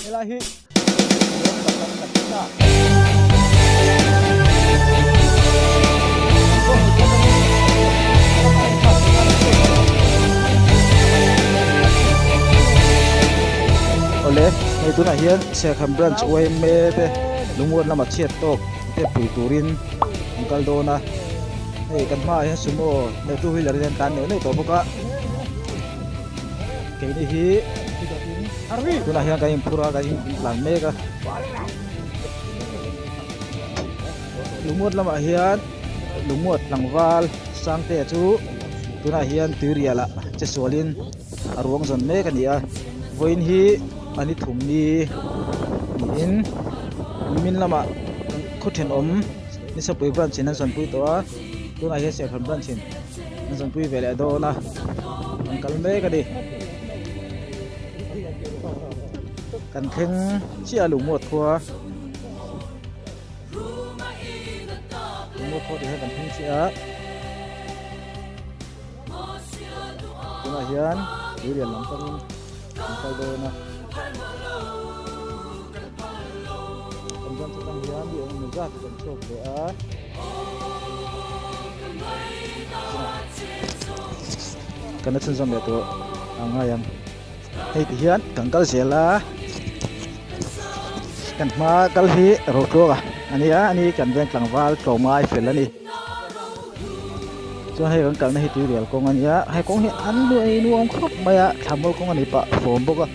Helai hi Awle, hei tunah hian Serhkhan Branch yma te lungmuan lama chhiat tawk te pui turin an kal dawn a, hei kan hmaah hian sumo leh two wheeler in an tlan neuh neuh tawh bawk a, keini hi tunah hian kan inphur a kan intlan mek a, lungmuat lamah hian lungmuat tlangval Sangtea chu tunah hian tuirial ah che sualin a ruang zawn mek a ni a vawiin hi a ni thum ni niin nimin lamah khaw thenawm nisapui branch in an zawnpui tawh a tunah hian serhlam branch in an zawnpui ve leh dawn a an kal mek a ni kan thleng chiah a lungmuat khua lungmuat khua tih hian kan thleng chiah a. Tunah hian tuilian lam panin an kal dawn a. Kan branch atang hian mi engemaw zat kan chhuak ve a. Kan la chhunzawm leh tawh a ngai ang. Hei ti hian kan kal zel a. Kan hma kal hi Rotluaka a ni a, ani kan veng tlangval tlawmngai fel a ni. Chuan hei kan kalna hi tuirial kawng a ni a he kawng hi an luai nuam khawp mai a thlammual kawng a ni pah fawm bawk a.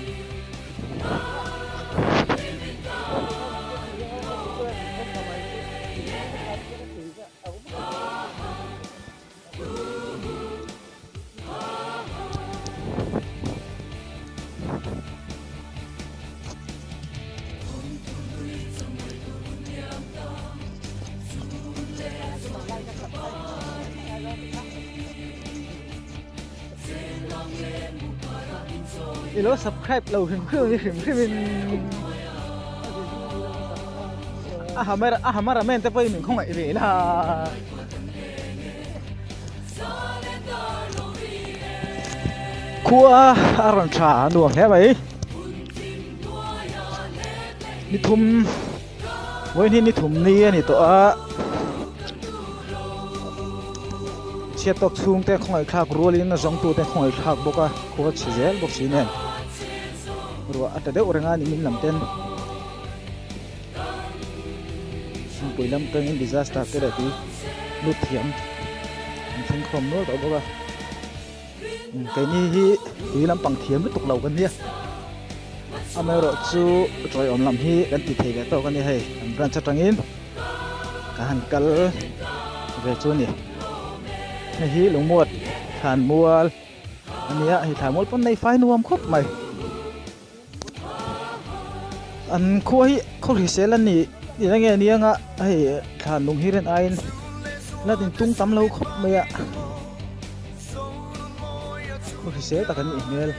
I lo subscribe lo hrim hrim ani hrim hrim in a hammer a hammer a men te pawhin min khawngaih ve la. Khua a rawn tha a nuam hle mai ni thum vawiin hi ni thum ni a ni tawh a chhiat tawk chhung te khawngaih thlak rualin a zawng tute khawngaih thlak bawk a khua chhe zel bawk si nen ruah a ta deuh reng a ni min lam ten Hmangpui lam atangin disaster te leh tui lut thiam an thleng khawm nual tawh bawk a keini hi tui lampang thiam lutuk lo kan nia amaherawh chu tawiawm lam hi kan ti thei ve tawk a ni hei kan branch atangin ka han kal ve chu a ni hei hi lungmuat thlanmual a nia hei thlanmual pawn nei fai nuam khawp mai. An khua hi khaw hrisel a ni tih na nge nia nga hei thlan lung hi ren aiin la din tung tam lo khawp mai a khaw hrisel tak an nih hmel.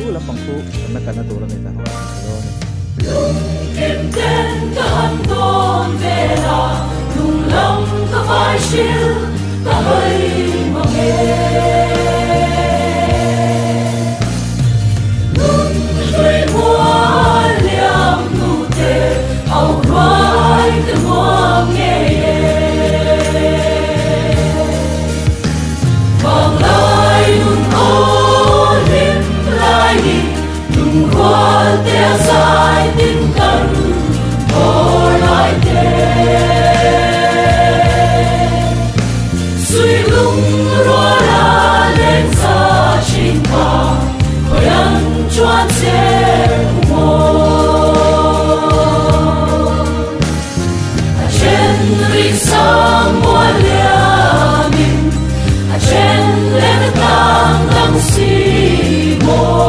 Chu lampang chu kan la kalna tur a ni ta ho a ni dawn a ni. Lungkim ten ka han dawn vel a, lung lam ka vai hril ka hawi mang e. Nun hlui mual liam hnu te au ruai te muang ngei e. Vanglai nun aw hlim lai hi lungrual te a zai tin kan bawr lai te. Sui lung rual a leng za thin kha khawi an chuan che u maw. A then ri sang mual liamin, a then len a tlang dang si maw.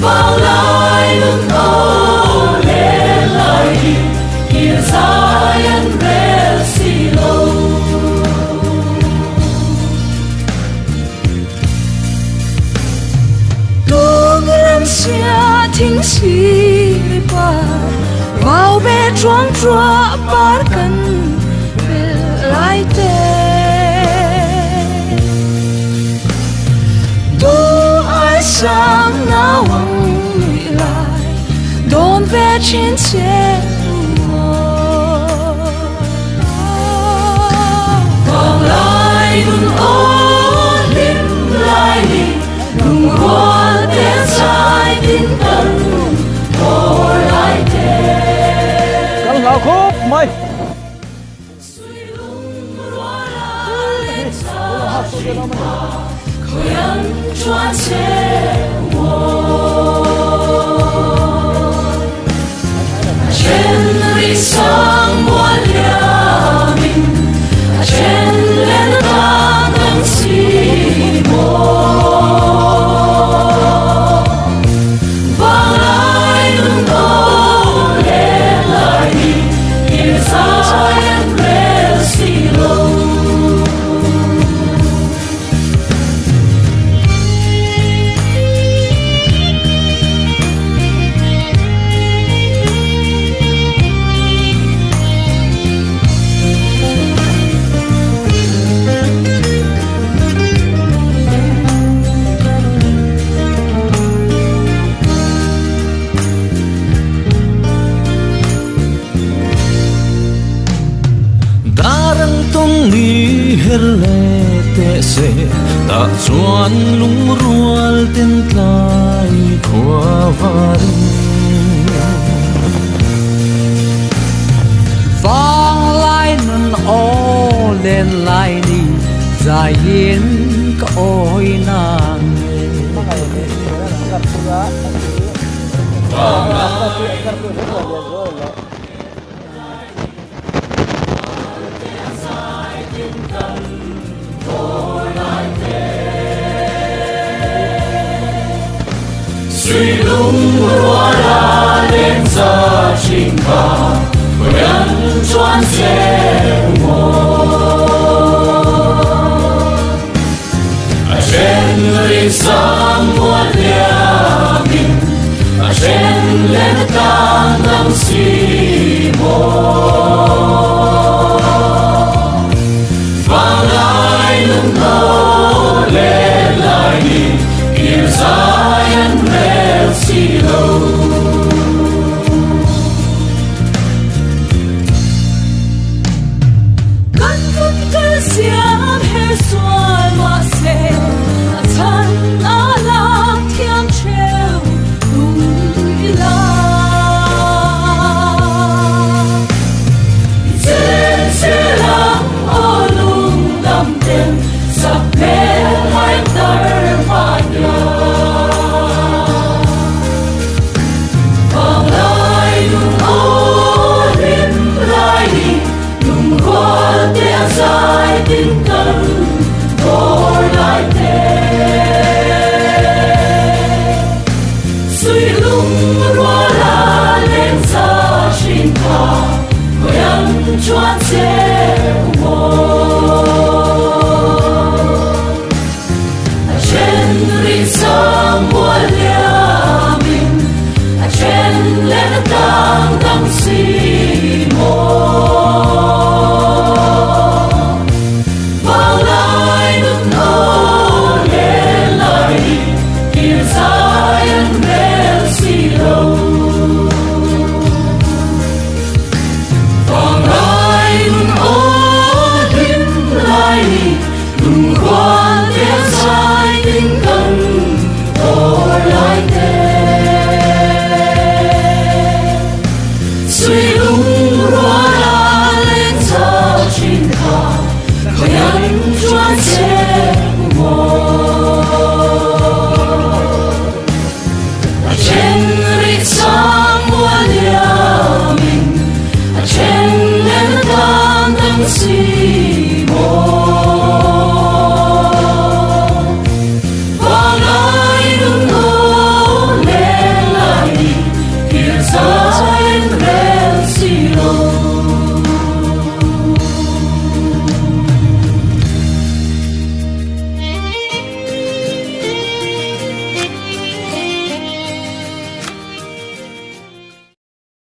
Vanglai nun aw len lai hi kir zai an rel si lo. Lung ram sia thing si le par vau ve chuang chua par kan bel lai te Tu ai sang nau ang nui lai đón về trên che Vanglai nun aw hlim lai ni lungrual te zai tin kan bawr lai te. Kan hlau khawp mai. Sui lungrual a leng sa thin kha khawi an chuan che maw. A then ri sang mual liamin, a then len tlang dang si maw. Vanglai nun aw len lai hi kir zai an rel si lo. Darang tawng ni her leh teh se tah chuan lungrual ten tlai khua varin. Vanglai nun aw len lai ni zaiin ka awi nang e. Sui lungrual a leng za thin kha khawi an chuan che u maw. A then ri sang mual liamin, a then len tlang dang si maw. Vanglai nun aw len lai ni kir zai an rel si lo. Kan hun kal siam her sual mahse a chhan a lak thiam theu tum ila. I chen zel ang aw lungdam ten sak hmel haim tar hmanya. Chuan che.